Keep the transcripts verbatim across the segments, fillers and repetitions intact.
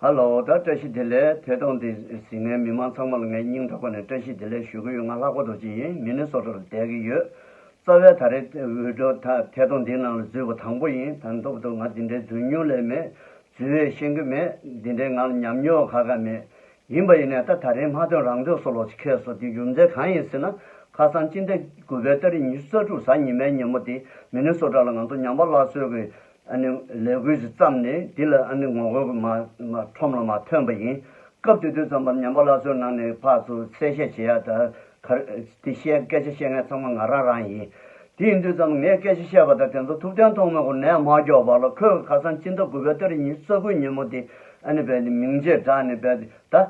ཧ་ལོ། ད་བཀྲ་ཤིས་བདེ་ལེགས། ཐད་གཏོང་འདི་གཟིགས་མཁན་མི་མང་ཚང་མ་ལ་ངས་སྙིང་ཐག་པ་ནས་བཀྲ་ཤིས་བདེ་ལེགས་ཞུ་གི་ཡོད། ང་ལྷག་པ་རྡོ་རྗེ་ཡིན། མི་ནི་སོ་ཊ་ལ་བསྡད་ཀྱི་ཡོད། རྩ་བའི་ད་རེས་འུད་སྒྲོག་ད་ཐད་གཏོང་འདིའི་ནང་ལ་འཛུལ་བ་དང་པོ་ཡིན། ད་མདོར་བསྡུས་ང་འདི་འདྲའི་འཛུལ་མྱོང་ལས་མེད། འཛུལ་བས་ཤེས་ཀྱི་མེད། འདི་འདྲའི་ང་ལ་ཉམས་མྱོང་ཁ་ཁ་མེད། ཡིན་པ་ཡིན་ནའི་ད་ད་རེས་མ་ཐོན་རང་ཐོན་སོ་ལོ་ཅིག་ཁེལ་སོང་། དེ་རྒྱུ་མཚན་གང་ཡིན་ཟེར་ན། ཁ་སང་སྤྱི་ཟླ་དགུ་པའི་ཏ་རིག་ཉི་ཤུ་རྩ་དྲུག་གཟའ་ཉི་མའི་ཉིན་མོ་དེ་མི་ནི་སོ་ཊ་ལ་ང་ཚོ་ཉམས་པ་སླར་གསོའི་གི་ཨ་ནི་ལས་འགུལ་ཞིག་བརྩམས་ནས། འདི་ལ་ཨ་ནི་ངོ་རྒོལ་གི་མ་མ་ཁྲོམ་ལ་མ་ཐོན་པ་ཡིན། སྐབས་དེ་དུས་ཙམ་པར་ཉམས་པ་སླར་གསོའི་ནང་ནས་ཕར་ཚུར་གསལ་བཤད་བྱེད་ཡ་ད་ག་རེ་དེ་བཤད། སྐད་ཆ་བཤད་མཁན་ཚང་མ་ང་རང་རང་ཡིན། དེ་ཡིན་དུས་ཙམ་ངས་སྐད་ཆ་བཤད་པ་དང་དེ་ཚོ་ཐུབ་བསྟན་ཐོགས་མེད་ཁོ་ནས་མ་འགྱོགས་པ་ལ། ཁོས་ཁ་སང་སྤྱི་ཟླ་དགུ་པའི་ཏ་རིག་ཉི་ཤུ་རྩ་དགུའི་ཉིན་མོ་དེ་ཨ་ནི་རྦད་དེ་མིང་ཆད་བསྒྲགས་ནས་རྦད་དེ་ད།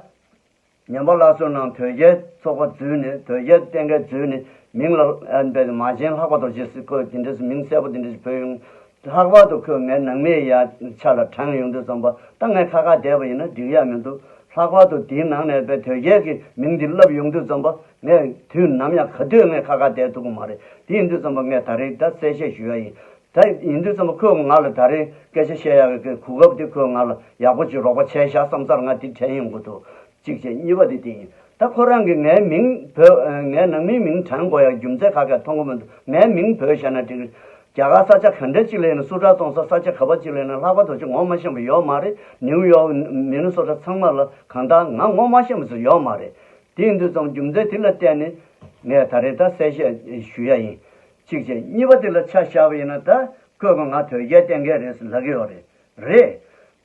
ཉམས་པ་སླར་གསོའི་ནང་དོལ་རྒྱལ་ཚོགས་པ་འཛུལ་ནས། དོལ་རྒྱལ་གཏན་འཁེལ་འཛུལ་ནས། མིང་ལ་ཨ་ནི་རྦད་དེ་མ་བྱན་ལྷག་པ་རྡོ་རྗེ་ཟེར། ཁོས་དེ་འདྲ་ཟེར་མིང་གསལ་པོ་དེ་འདྲ་ཞིག་བོས་ཡོང་། ལྷག་པར་དུ་ཁོས་ངའི་ནང་མིའི་ཡ་ཆ་ལ་དྲངས་ཡོང་དུས་ཙམ་པ། ད་ངས་ཁ་ཁ་བསྡད་པ་ཡིན་ན་འགྲིག་ཡ་མི་འདུག་ལྷག་པར་དུ་དེའི་ནང་ནས་རྦད་དོལ་རྒྱལ་གྱི་མིང་འདི་ལབ་ཡོང་དུས་ཙམ་པ། ངས་དུས་ནམ་ཡང་ག་དུས་ངས་ཁ་ཁ་བསྡད་ཐུབ་ཀྱི་མ་རེད། དེ་ཡིན་དུས་ཙམ་པ་ངས་ད་རེས་ད་གསལ་བཤད་ཞུ་ཡ་ཡིན། ད་ཡིན་དུས་ཙམ་པ་ཁོས་ང་ལ་ད་རེས་སྐད་ཆ་བཤད་ཡག་གི་གོ་སྐབས་དེ་ཁོས་ང་ལ་ཡག་པོ་ཅིག་རོགས་པ་བྱས་བཞག་བསམ་སར་ང་དེ་དྲན་ཡོང་གི་འདུག་གཅིག་བྱས། གཉིས་པ་དེ་དེ་ཡིན། ད་ཁོ་རང་གིས་ངའི་མིང་བོས། ངའི་ནང་མིའི་མིང་དྲན་དགོས་ཡག་རྒྱུ་མཚན་ཁ་ཁ་མཐོང་གི་མི་འདུག་ངའི་མིང་བོས་བཞག་ན་འགྲིག་རྒྱ་གར་ས་ཆ་ག་འདྲ་ཅིག་ལ་ཡིན་ན། སུ་ཊར་བཙོང་ས་ས་ཆ་ག་པ་ཅིག་ལ་ཡིན་ན། ལྷག་པར་དུ་ཅིག་ངོ་མ་ཤེས་པ་ཡོད་མ་རེད། ནིའུ་ཡོག་མི་ནི་སོ་ཊ་ཚང་མ་ལ་གང་ལྟར་ང་ངོ་མ་ཤེས་པ་ཟེར་ཡོད་མ་རེད། དེ་ཡིན་དུས་ཙམ་རྒྱུ་མཚན་དེ་ལ་བརྟེན་ནས་ངས་ད་རེས་ད་གསལ་བཤད་ཞུ་ཡ་ཡིན། གཅིག་བྱས། གཉིས་པ་དེ་ལ་ཆ་བཞག་པ་ཡིན་ན། ད་ཁོས་ང་དོལ་རྒྱལ་གཏན་འཁེལ་རེད་ཟེར་ལབ་ཀྱི་ཡོད་རེད། རེད།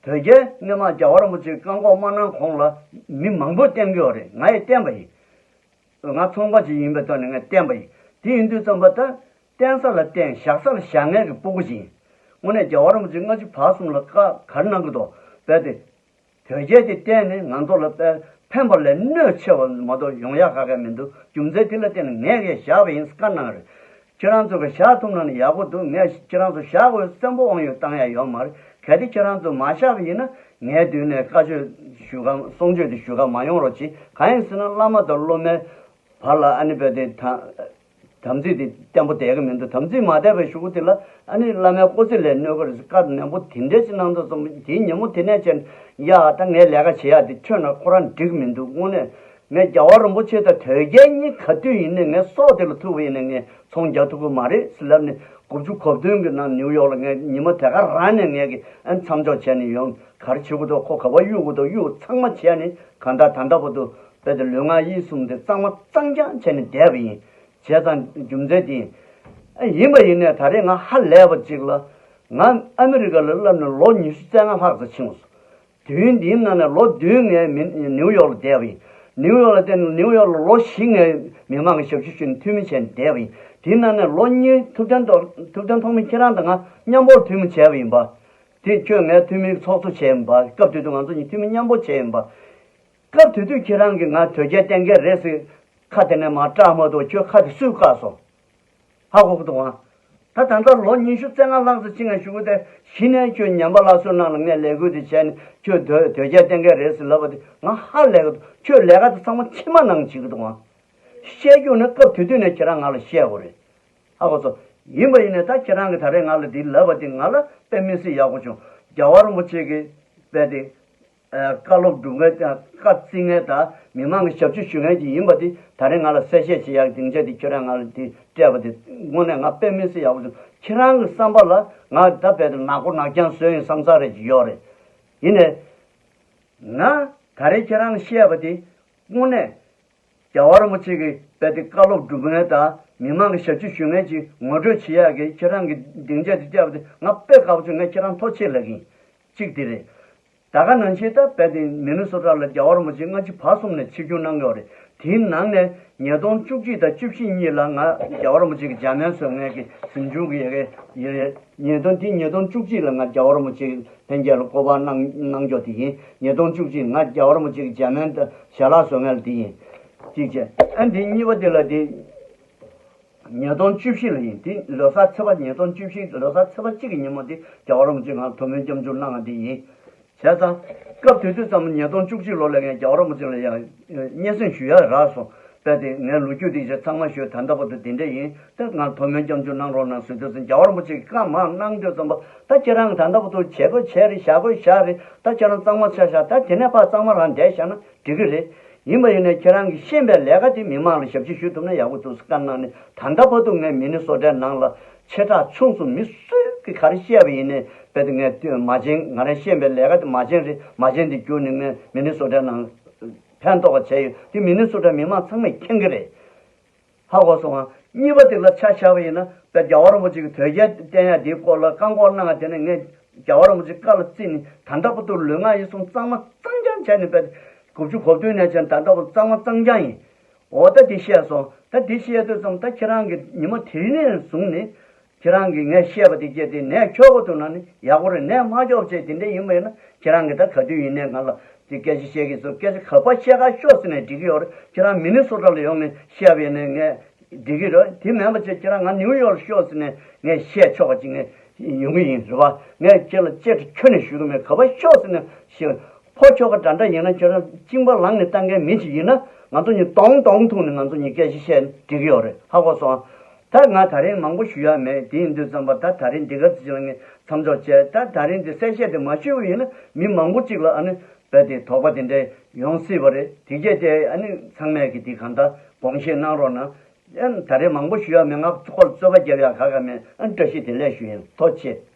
དོལ་རྒྱལ་སྔོན་མ་རྒྱལ་བ་རིན་པོ་ཆེས་བཀག་འགོག་མ་གནང་གོང་ལ་མི་མང་པོས་བསྟན་གྱི་ཡོད་རེད། ང་ཡང་བསྟན་པ་ཡིན། ང་ཚོང་པ་ཅིག་ཡིན་པའི་ཐོག་ནས་ངས་བསྟན་པ་ཡིན། དེ་ཡིན་དུས་ཙམ་པ་ད་བསྟན་ས་ལ་བསྟན། བཞག་ས་ལ་བཞག་མཁན་གྱི་སྤུ་གུ་ཅིག་ཡིན། དངོས་གནས་རྒྱལ་བ་རིན་པོ་ཆེ་སྔ་ཕྱི་བར་གསུམ་ལ་བཀའ་ག་རེ་གནང་གི་འདུག་རྦད་དེ། དོལ་རྒྱལ་དེ་བསྟན་ནས་ང་ཚོ་ལ་དཔེ་ཕན་པ་ལས་གནོད་ཆེ་བ་མ་གཏོགས་ཡོང་ཡག་ག་གེ་མི་འདུག་རྒྱུ་མཚན་དེ་ལ་བརྟེན་ནས་ངས་ངས་བཞག་པ་ཡིན་ཟེར་བཀའ་གནང་རེད། ཁྱེད་རང་ཚོ་གིས་བཞག་ཐུབ་ན་ནི་ཡག་པོ་འདུག་ངས་ཁྱེད་རང་ཚོ་བཞག་དགོས་བཙན་པོ་དབང་ཡོད་བཏང་ཡ་ཡོད་མ་རེད། གལ་ཏེ་ཁྱེད་རང་ཚོ་མ་བཞག་པ་ཡིན་ན། ངའི་མདུན་ནས་བཀའ་ཆོས་ཞུ་ག་གསུང་ཆོས་དེ་ཞུ་ག་མ་ཡོང་རོགས་གྱིས། གང་ཡིན་ཟེར་ན། བླ་མ་དང་སློབ་མའི་བར་ལ་ཨ་ནི་རྦད་དེ་དམ་དམ་ཚིག་དེ་བརྟན་པོ་བསྡད་ཀྱི་མི་འདུག་དམ་ཚིག་མ་བསྡད་པའི་གཞུག་གུ་དེ་ལ་ཨ་ནི་བླ་མའི་སྐུ་ཚེ་ལས་གནོད་ཀྱི་རེད་ཟེར་བཀའ་ནན་པོ་དེ་འདྲ་ཞིག་གནང་དུས་ཙམ། དེའི་ཉིན་མོ་དེ་ནས་བྱས་ནས། ཡ་ད་ངས་ལས་ཀ་བྱེད་ཡག་དེ་འཕྲོས་ན་ཁོ་རང་འགྲིག་གི་མི་འདུག་དངོས་གནས་ངས་རྒྱལ་བ་རིན་པོ་ཆེ་དང་དོལ་རྒྱལ་གཉིས་ག་དུས་ཡིན་ནའི་ངའི་སྲོག་དེ་ལ་ཐུག་པ་ཡིན་ནའི་ངས་ཚོང་རྒྱག་ཐུབ་ཀྱི་མ་རེད་ཟེར་ལབ་ནས། དགུ་བཅུ་གོ་བདུན་གྱི་ནང་ནིའུ་ཡོག་ལ་ངས་ཉི་མ་དེ་ག་རང་ནས་ངས་ཀྱི་ཨ་མཚམས་འཇོག་བྱས་ནས་ཡོང་། ག་རེ་བྱེད་དགོས་འདུག་ཁོ་ག་པར་གཡུག་དགོས་འདུག་གཡུག་ཚང་མ་བྱས་ནས། གང་ལྟར་ད་ལྟ་བར་དུ་རྦད་དེ་ལུས་ངག་ཡིད་གསུམ་དེ་གཙང་མ་གཙང་རྐྱང་བྱས་ནས་བསྡད་པ་ཡིན། བྱས་ཙང་རྒྱུ་མཚན་དེ་ཡིན། ཨ་ཡིན་པ་ཡིན་ནའི་ད་རེས་ང་ཧ་ལས་པ་གཅིག་ལ། ང་ཨ་མི་རི་ཀ་ལ་སླེབས་ནས་ལོ་ཉི་ཤུ་རྩ་ལྔ་ལྷག་ཙམ་ཕྱིན་སོང་། དུས་ཡུན་འདིའི་ནང་ནས་ལོ་བདུན་ངས་མི་ནིའུ་ཡོག་ལ་བསྡད་པ་ཡིན། ནིའུ་ཡོག་ལ་བསྡད་ནས། ནིའུ་ཡོག་ལ་ལོ་བཞི་ངས་མི་མང་གི་ཞབས་ཞུ་ཞུས་ནས་འཐུས་མི་བྱས་ནས་བསྡད་པ་ཡིན། དེའི་ནང་ནས་ལོ་གཉིས་ཐུབ་བསྟན་ཐོག་ཐུབ་བསྟན་ཐོགས་མེད་ཁྱེད་རང་དང་ང་མཉམ་པོར་འཐུས་མི་བྱས་པ་ཡིན་པ། དེ་ཁྱོད་ངའི་འཐུས་མིའི་ཚོགས་གཙོ་བྱས་ཡིན་པ། སྐབས་དེ་དུས་ང་ཚོ་གཉིས་འཐུས་མི་མཉམ་པོ་བྱས་ཡིན་པ། སྐབས་དེ་དུས་ཁྱེད་རང་གིས་ང་དོལ་རྒྱལ་གཏན་འཁེལ་རེད་ཟེར་ཁ་དེ་ནས་མར་བཀྲག་མ་གཏོགས་ཁྱོད་ཁ་དེ་སུས་བཀག་སོང་། ཧ་གོ་གི་འདུག་ཨང་། ད་ད་ལྟ་ལོ་ཉི་ཤུ་རྩ་ལྔ་ལྷག་ཙམ་ཕྱིན་ནས་གཞུག་གུ་དེ་གཞི་ནས་ཁྱོད་ཉམས་པ་སླར་གསོའི་ནང་ལ་ངས་ལས་འགུལ་དེ་བྱས་ནས། ཁྱོད་དོལ་དོལ་རྒྱལ་གཏན་འཁེལ་རེད་ཟེར་ལབ་པ་དེ་ང་ཧ་ལས་གི་འདུག་ཁྱོད་ལས་ཀ་དེ་ཚང་མ་ཕྱི་མ་ནང་བྱེད་ཀྱི་འདུག་ཨང་། བཤད་རྒྱུ་ནི་སྐབས་དེ་དུས་ནས་ཁྱེད་རང་ང་ལ་བཤད་དགོས་རེད། ཧ་གོ་སོང་། ཡིན་པ་ཡིན་ནའི་ད་ཁྱེད་རང་གིས་ད་རེས་ང་ལ་འདི་ལབ་པ་དེ་ང་ལ་དཔེ་མི་སྲིད་ཡག་པོ་བྱུང་། རྒྱལ་བ་རིན་པོ་ཆེ་གིས་དཔེ་དེ། ཨ་བཀའ་སློབ་སྒྲུབ་མཁན་དང་བཀའ་བརྩི་མཁན་དང་མི་མང་གི་ཞབས་ཕྱི་ཞུ་མཁན་ཅིག་ཡིན་པ་དེ་ད་རེས་ང་ལ་གསལ་བཤད་བྱེད་ཡག་སྡིངས་ཆ་དེ་ཁྱེད་རང་ང་ལ་དེ་སྤྲད་པ་དེ་དངོས་གནས་ང་དཔེ་མི་སྲིད་ཡག་པོ་བྱུང་། ཁྱེད་རང་གི་བསམ་པ་ལ་ང་ད་རྦད་དེ་ནག་པོ་ནག་རྐྱང་བཟོས་ཡིན་བསམ་ས་རེ་ཅིག་ཡོད་རེད། ཡིན་ནའི་ང་ད་རེས་ཁྱེད་རང་བཤད་པ་དེ་དངོས་གནས་རྒྱལ་བ་རིན་པོ་ཆེ་གིས་རྦད་དེ་བཀའ་སློབ་སྒྲུབ་མཁན་དང་མི་མང་གི་ཞབས་ཕྱི་ཞུ་མཁན་ཅིག་ངོ་སྤྲོད་བྱེད་ཡག་གི་ཁྱེད་རང་གི་སྡིངས་ཆ་དེ་སྤྲད་པ་དེ་ང་དཔེ་དགའ་པོ་བྱུང་། ངས་ཁྱེད་རང་ཐུགས་རྗེ་ཆེ་ལབ་ཀྱི་ཡིན། གཅིག་དེ་རེད། ད་ག་ནང་བཞིན་ད་རྦད་དེ་མི་ནི་སོ་ཊ་ལ་རྒྱལ་བ་རིན་པོ་ཆེ་སྔ་ཕྱི་བར་གསུམ་ནས་ཆིབས་བསྒྱུར་གནང་ཡོད་རེད། དེའི་ནང་ནས་ཉིས་སྟོང་བཅུ་གཅིག་དང་བཅུ་བཞི་གཉིས་ལ་ང་རྒྱལ་བ་རིན་པོ་ཆེ་གི་འཇར་མན་བཟོ་མཁན་གྱི་གཟིམ་ཆུང་གི་ཡ་གི་ཡ་གི་ཉིས་སྟོང་དེ་ཉིས་སྟོང་བཅུ་གཅིག་ལ་ང་རྒྱལ་བ་རིན་པོ་ཆེ་ལྷན་རྒྱས་ལ་སྐུ་པར་གནང་གནང་ཕྱོགས་དེ་ཡིན། ཉིས་སྟོང་བཅུ་གཅིག་ང་རྒྱལ་བ་རིན་པོ་ཆེ་གི་འཇར་མན་དུ་ཞལ་ལག་བཟོ་མཁན་ལ་དེ་ཡིན། གཅིག་བྱས། ཨ་འདི་གཉིས་པ་དེ་ལ་དེ་ཉིས་སྟོང་བཅུ་བཞི་ལ་ཡིན། དེ་ལོ་གསར་ཚེས་པ། ཉིས་སྟོང་བཅུ་བཞི་ལོ་གསར་ཚེས་པ་གཅིག་གི་ཉིན་མོ་དེ་རྒྱལ་བ་རིན་པོ་ཆེ་ང་ལ་ཐུགས་སྨོན་སྐྱབས་འཇུག་གནང་བ་དེ་ཡིན། བྱས་ཙང་སྐབས་དེ་དུས་ཙམ་ཉིས་སྟོང་བཅུ་གཅིག་ལོ་ལ་ངས་རྒྱལ་བ་རིན་པོ་ཆེ་ལ་ཡང་སྙན་སེང་ཞུ་ཡ་རག་སོང་། ད་དེ་ངའི་ལོ་རྒྱུས་དེ་ཚོ་ཚང་མ་ཞུས། ད་ལྟ་བར་དུ་དེ་འདྲ་ཡིན། ད་ང་ཐོག་མའི་སྐྱབས་འཇུག་གནང་རོགས་གནང་ཟེར་དུས་ཙམ་རྒྱལ་བ་རིན་པོ་ཆེ་གིས་བཀའ་མར་གནང་དུས་ཙམ་པ། ད་ཁྱེད་རང་ད་ལྟ་བར་དུ་བྱེད་དགོས་བྱས་རེད། བཞག་དགོས་བཞག་རེད། ད་ཁྱེད་རང་གཙང་མ་ཆ་བཞག་ད་དེ་ནས་ཕར་གཙང་མ་རང་བསྡད་བཞག་ན་འགྲིག་གི་རེད། ཡིན་པ་ཡིན་ནའི་ཁྱེད་རང་གིས་ཤེས་པའི་ལས་ཀ་དེ་མི་མང་ལ་ཞབས་ཕྱི་ཞུ་ཐུབ་ན་ཡག་པོ་འདུག་ཟེར་བཀའ་གནང་ནས། ད་ལྟ་བར་དུ་ངས་མི་ནི་སོ་ཊའི་ནང་ལ་ཆེ་ཕྲ་ཆུང་གསུམ་མི་སུས་ཀྱིས་ག་རེ་བཤད་པ་ཡིན་ནའི་རྦད་དེ་ངས་མ་བྱན། ང་རང་ཤེས་པའི་ལས་ཀ་དེ་མ་བྱན་རེད། མ་བྱན་དེ་བསྒྱུར་ནས་ངས་མི་ནི་སོ་ཊའི་ནང་ཕན་ཐོགས་པ་བྱས་ཡོད། དེ་མི་ནི་སོ་ཊའི་མི་མང་ཚང་མས་མཁྱེན་གྱི་རེད། ཧ་གོ་སོང་ང་། གཉིས་པ་དེ་ལ་ཆ་བཞག་པ་ཡིན་ན་དཔེ་རྒྱལ་བ་རིན་པོ་ཆེ་གི་དོལ་རྒྱལ་བསྟེན་ཡ་དེའི་སྐོར་ལ་བཀག་འགོག་གནང་ཡ་དེ་ནི་ངས་རྒྱལ་བ་རིན་པོ་ཆེ་བཀའ་ལ་བརྩིས་ནས་ད་ལྟ་བར་དུ་ལུས་ངག་ཡིད་གསུམ་གཙང་མ་གཙང་རྐྱང་བྱས་ནས་དཔེ་དགུ་བཅུ་གོ་བདུན་ནས་བྱས་ནས་ད་ལྟ་བར་གཙང་མ་གཙང་རྐྱང་ཡིན། འོ་ད་དེ་བཤད་སོང་། ད་དེ་བཤད་དུས་ཙམ་ད་ཁྱེད་རང་གི་ཉི་མ་དེ་རིང་ནས་བཟུང་ནས་ཁྱེད་རང་གིས་ངས་བཤད་པ་དེ་སྐད་དེ་ནས་འཁྱོག་པོ་འདུག་ན་ནི་ཡག་པོ་རེད། ནས་མ་འཁྱོག་བྱས་དེ་འདྲ་ཡིན་པ་ཡིན་ན་ཁྱེད་རང་གིས་ད་ག་དུས་ཡིན་ནའི་ང་ལ་དེ་སྐད་ཆ་བཤད་ཀྱི་སོང་། སྐད་ཆ་ག་པར་བཤད་ག་ཤོག་ཟེར་ནས་འགྲིག་གི་ཡོད་རེད། ཁྱེད་རང་མི་ནི་སོ་ཊ་ལ་ཡོང་ནས་བཤད་པ་ཡིན་ནའི་ངས་འགྲིག་གི་རེད། དེ་མིན་པ་བྱས་ཁྱེད་རང་ང་ནིའུ་ཡོག་ལ་ཤོག་ཟེར་ནས་ངས་བཤད་ཆོག་པ་ཅིག་ངས་ཡོང་གི་ཡིན། རེད་པ། ངས་ཁྱེད་ལ་གཅིག་ཁྱོན་ནས་ཞུ་གི་མེད། ག་པར་ཤོག་ཟེར་ནས་ཞུ། ཕོ་ཁྱོ་ག་འདྲ་འདྲ་ཡིན་ན་ཁྱོད་རང་གཅིན་པ་ལངས་ནས་བཏང་མཁན་མི་ཞིག་ཡིན་ན་ང་ཚོ་གཉིས་གདོང་གདོང་ཐུག་ནས་ང་ཚོ་གཉིས་སྐད་ཆ་བཤད་འགྲིག་གི་ཡོད་རེད། ཧ་གོ་སོང་ཨ། ད་ང་ད་རིང་མང་པོ་ཞུ་ཡ་མེད། དེ་ཡིན་དུས་ཙམ་པ་ད་ད་རིང་འདི་ག་ཚོད་ཅིག་ལ་ངས་མཚམས་འཇོག་བྱས། ད་ད་རིང་འདི་གསལ་བཤད་དེ་མ་ཞུས་པ་ཡིན་ན་མི་མང་པོ་ཅིག་ལ་ཨ་ནི་རྦད་དེ་དོགས་པ་དེ་འདྲ་ཡོང་སྲིད་པ་རེད། དེ་གས་དེ་ཨ་ནི་ཚང་མས་ཀྱི་དེ་གང་ལྟར་དགོངས་བཞེས་གནང་རོགས་གནང་། ཨ་ནི་ད་རིང་མང་པོ་ཞུ་ཡ་མེད། ང་ཁོ་ལ་རྩོད་པ་རྒྱབ་ཡ་ག་ག་མེད། ཨ་ནི་བཀྲ་ཤིས་བདེ་ལེགས་ཞུ་ཡིན། ཐུགས་རྗེ་ཆེ།